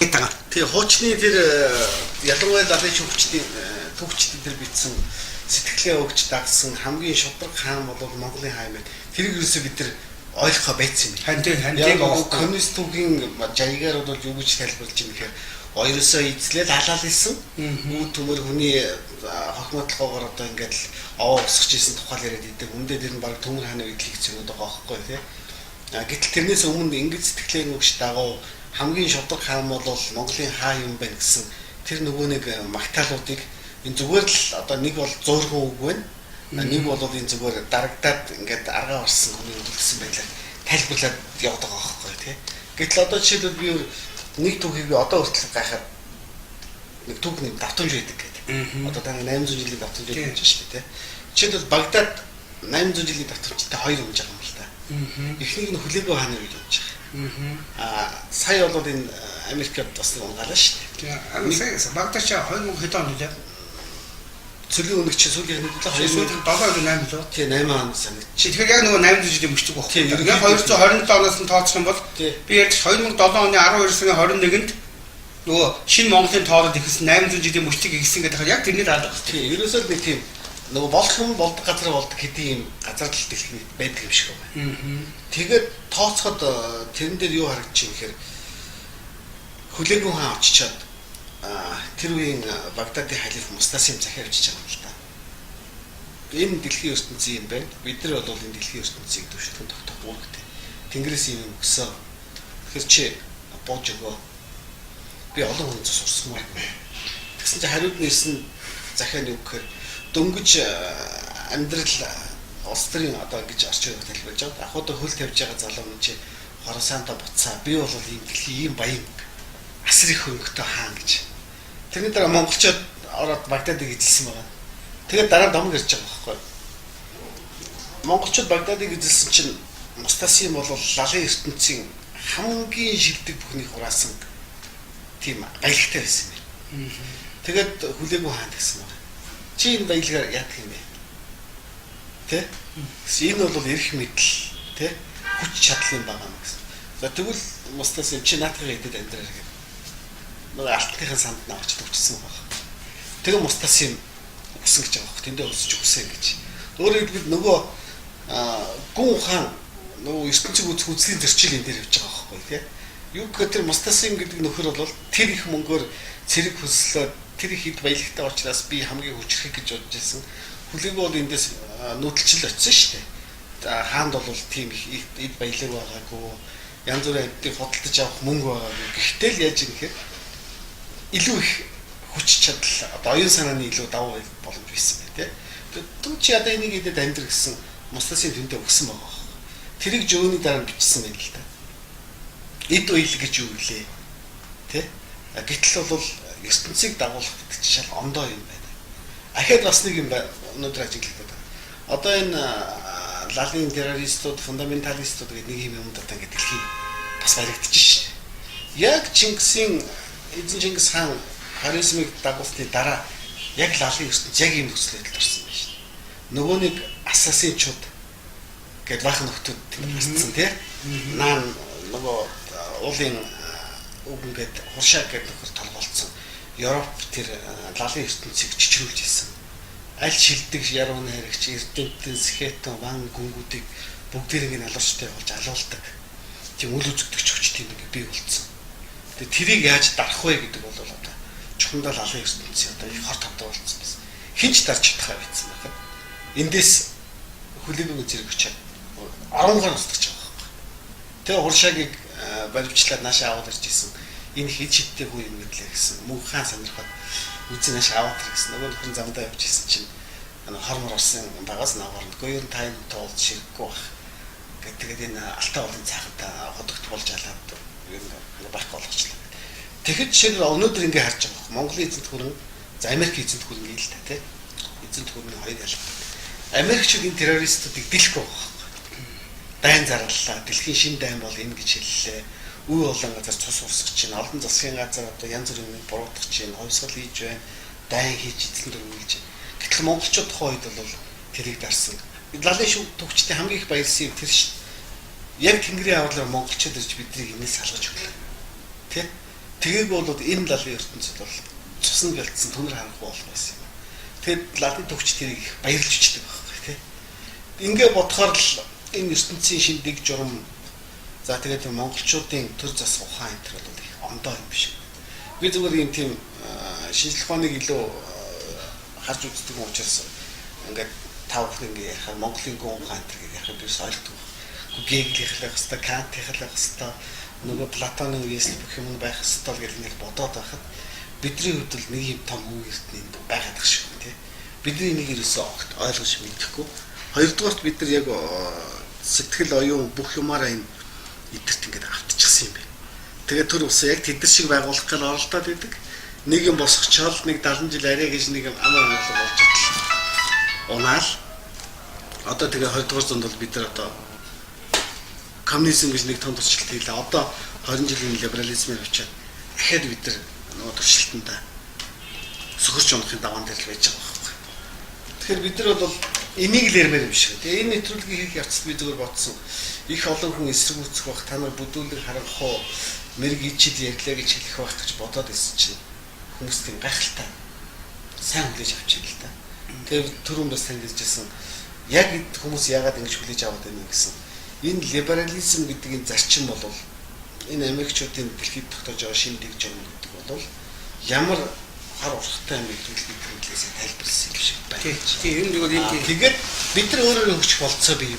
Гэдэг байгаа. Тий, хуучны тэр ялангуяа лалын шүүгчдийн түүхчдийн тэр бичсэн сэтгэлээ өгч дагсан хамгийн шударга хаан бол Монголын хаан юм байна. Тэрийг юусоо бид нар ойлгохоо байцсан юм. Харин тийм, харин тийм байгаа. Коммунист түүхийн жаягаар бол юу гэж тайлбарлаж байна гэхээр оёрсоо эзлэл халаал исэн. Үр төмөр хүний хохимотлогоогоор одоо ингээд л овоо усгаж исэн тухай яриад идэг. Үндэ тэр нь баг төмөр хааны үед л хийгдсэн юм байгаа байхгүй тий. Гэтэл тэрнээс өмнө ингэж сэтгэлээ өгч дагуу хамгийн шударга хаан бол Монголын хаан юм байна гэсэн тэр нөгөө нэг магтаалуудыг энэ зүгээр л одоо нэг бол зөөрхөн үг байна. Нэг бол энэ зүгээр дарагдаад ингээд аргаа орсон хүний өгүүлсэн байдлаар тайлбарлаад яваад байгаа байхгүй тий. Гэтэл одоо жишээлбэл би нэг түүхийг би одоо хүртэл гайхаад нэг түүх нэг давтамж байдаг гэдэг. Одоо та 800 жилийн давтамж байдаг гэж шүү дээ тий. Жишээлбэл Багдад 800 жилийн давтамжтай хоёр өмж байгаа юм л та. Эхнийг нь хүлээгөө хааны үед өмж байгаа. Аа сая бол энэ Америкт бас нэг унгаалаа шүү дээ. Тийм. Багдад чи 2000 хэдэн он лээ? Цөлийн үнэг чи сүүлийн нэг л 2007 8 лөө. Тийм 8 он санагдчих. Тэгэхээр яг нөгөө 800 жилийн мөчтөг байхгүй. 1227 оноос нь тооцох юм бол би ярьж 2007 оны 12 сарын 21-нд нөгөө шинэ Монголын тоолоод ихсэн 800 жилийн мөчтөг ихсэн гэдэг яг тэрний дараа л байна. Тийм ерөөсөө л нэг тийм нөгөө болох юм болдог газар болдог хэдийн юм газар л дэлхий байдаг юм шиг байна. Тэгээд тооцоход тэрэн дээр юу харагдчих юм гэхээр хүлээгүн хаан очичоод тэр үеийн Багдадын халиф Мустасим захиа авчиж байгаа юм л та. Энэ дэлхийн ертөнцийн юм байна. Бид нар бол энэ дэлхийн ертөнцийг төвшөлтөн тогтоох үүрэгтэй. Тэнгэрээс юм өгсөн. Тэгэхээр чи бууж өгөө. Би олон хүн цус урсмаар. Тэгсэн чи хариуд нь ирсэн захиа нь юу гэхээр дөнгөж амьдрал улс төрийн одоо ингэж орчин үеийг тайлбарлаж байгаа. Ахуудаа хөл тавьж байгаа залуу минь чи Хоросанта буцаа. Би бол ийм дэлхийн ийм баян асар их хөрөнгөтэй хаан гэж. Тэрний дараа монголчууд ороод Багдадыг эзэлсэн байгаа. Тэгээд дараа нь домог ирж байгаа байхгүй. Монголчууд Багдадыг эзэлсэн чинь Мустасим бол лалын ертөнцийн хамгийн шилдэг бүхнийг хураасан тийм баялагтай байсан юм. Тэгээд хүлээгүй хаан гэсэн байна. Чи энэ баялагаар яадаг юм бэ? Тэ? Энэ бол эрх мэдэл, тэ? Хүч чадал юм байгаа юм гэсэн. За тэгвэл Мустасим чи наатахыг идэд амьдраар гэх. Нөгөө алтныхын санд нь авч төвчсөн баг. Тэгээ Мустасим өгсөн гэж байгаа хөх. Тэндээ өсөж өгсөн гэж. Өөрөөр хэлбэл нөгөө гүн хаан нөгөө ертөнцийг үзэх үзлийн зөрчил энэ дээр явж байгаа байхгүй тий. Юу гэхээр тэр Мустасим гэдэг нөхөр бол тэр их мөнгөөр цэрэг хөслөө тэр их хэд баялагтай учраас би хамгийн хүчрэх гэж бодож ирсэн. Хүлээгүй бол эндээс нүүдэлчл очсон шүү дээ. За хаанд бол тийм их эд баялаг байгаагүй. Янз бүрийн амьтдыг худалдаж авах мөнгө байгаагүй. Гэхдээ л яаж юм гэхээр илүү их хүч чадал одоо оюун санааны илүү давуу боломж байсан байх тий. Тэгвэл чи одоо энийг идэд амьдр гэсэн Мустасийн тэндээ өгсөн байгаа хөө. Тэрийг жөөний дараа нь бичсэн байна л да. Эд уйл гэж юу гэлээ? Тэ? Гэтэл бол ертөнцийг дагуулах гэдэг чинь шал ондоо юм байна. Ахаад бас нэг юм өнөөдөр ажиглагдаад байна. Одоо энэ лалын террористууд, фундаменталистууд гэдэг нэг юм юмд одоо ингэ дэлхийг бас баригдчих шээ. Яг Чингисийн эзэн Чингис хаан Хорезмыг дагуулсны дараа яг лалын ертөнц яг ийм нөхцөл байдалд орсон байна шээ. Нөгөө нэг ассасинчууд гээд баахан нөхдүүд гарцсан тий. Наан нөгөө уулын үг ингээд хуршаа гэдэг нөхөр толголцсон. Европ тэр лалын ертөнцийг чичрүүлж ирсэн. Аль шилдэг яруу найрагч Эрдэмтэн, Схетон, Ван гүнгүүдийг бүгдээрийг нь алуурчтай болж алуулдаг. Тийм үл үзэгдэгч хүчтэй нэг бий болцсон. Тэгээ тэрийг яаж дарах вэ гэдэг бол одоо чухамдаа лалын ертөнцийн одоо их хор тавтай болцсон байсан. Хинч дарж чадхаа байцсан байхад эндээс хүлээгүй зэрэг очиад оронгаар устгах байгаа байхгүй. Тэгээ хуршаагийг баримтлаад наашаа аваад ирж исэн. Энэ хэд шидтэй хүү юм гэдлээ гэсэн. Мөнх хаан сонирхоод үзэн наашаа аваад ир гэсэн. Нөгөө нөхөр замдаа явж исэн чинь хормор орсон багаас наваар нөхөө ер нь та энэ туулж ширэггүй бах. Гэт тэгээд энэ алтай уулын цаахад ходогт болж алаад ер нь байхгүй болгочлаа. Тэгэхэд жишээлбэл өнөөдөр ингэ харж байгаа юм. Монголын эзэнт хүрэн за Америк эзэнт хүрэн гээл та тий. Эзэнт хүрний хоёр ялгаа. Америкчууд энэ террористуудыг дэлэхгүй байгаа байхгүй. Дайн зарлалаа. Дэлхийн шин дайн бол энэ гэж хэллээ. Үе болон газар цус урсгах чинь, олон засгийн газар одоо янз бүрийн юм буруутгах чинь, хувьсгал хийж байна, дайн хийж эзэн дөрвөлж. Гэтэл монголчууд тухайн үед бол тэрийг дарсан. Лалын шүг төгчтэй хамгийн их баярлсан юм тэр шин. Яг тэнгэрийн авралаар монголчууд ирж биднийг энэс салгаж өглөө. Тэ? Тэгээг бол энэ лалын ертөнцид бол цусна гэлтсэн түнэр харанхуй болох байсан юм. Тэгэд лалын төгч тэрийг их баярлж өчтдөг байхгүй тий. Ингээ бодохоор л энэ ертөнцийн шинэ дэг журам, за тэгээд монголчуудын төр зас ухаан энэ төр бол их ондоо юм биш. Би зүгээр юм тийм шинжлэх ухааныг илүү харж үздэг юм учраас ингээд та бүхэн ингээ ярихаар Монголын гүн ухаан энэ төр гэж ярихад би ойлгодог. Гегелийнх л байх хэвээр, Кантийнх л байх хэвээр, нөгөө Платоны үеэс л бүх юм байх хэвээр гэж нэг бодоод байхад бидний хувьд бол нэг юм том үе эрдэнэ энд байгаад тах шиг тий. Бидний энийг ерөөсөө огт ойлгож мэдэхгүй. Хоёрдугаарт бид нар яг сэтгэл оюун бүх юмараа энэ эдэрт ингээд автчихсан юм байна. Тэгээд төр ус яг тэд нар шиг байгуулах гал оролдоод идэг. Нэг юм босгочоол нэг 70 жил арай гэж нэг амар амгалан болж идэл. Унаал. Одоо тэгээ 20 дугаар зуунд бол бид нар одоо коммунизм гэж нэг том туршилт хийлээ. Одоо 20 жилийн либерализмыг авчиад дахиад бид нар нөгөө туршилтандаа сөхөрч унахын даваан дээр л байж байгаа байхгүй. Тэгэхээр бид нар бол энийг л ярмаар юм шиг. Тэгээ энэ нэвтрүүлгийг хийх явцад би зүгээр бодсон. Их олон хүн эсрэгүүцэх бах, та нар бүдүүлэг харанхуу мэрэг ичид ярьлаа гэж хэлэх байх гэж бодоод исэн чинь хүмүүс тийм гайхалтай сайн хүлээж авч юм л та. Тэгээ түрүүн бас танд хэлжсэн, яг хүмүүс яагаад ингэж хүлээж аваад байна гэсэн. Энэ либерализм гэдэг энэ зарчим бол энэ Америкчуудын дэлхийд тогтоож байгаа шинэ дэг журам гэдэг бол ямар хар урхтай юм бэ гэдэг талаас тайлбарласан юм шиг байна. Тийм, энэ зүгээр юм. Тэгээд бид нар өөрөөрөө хөгжих болцоо бий.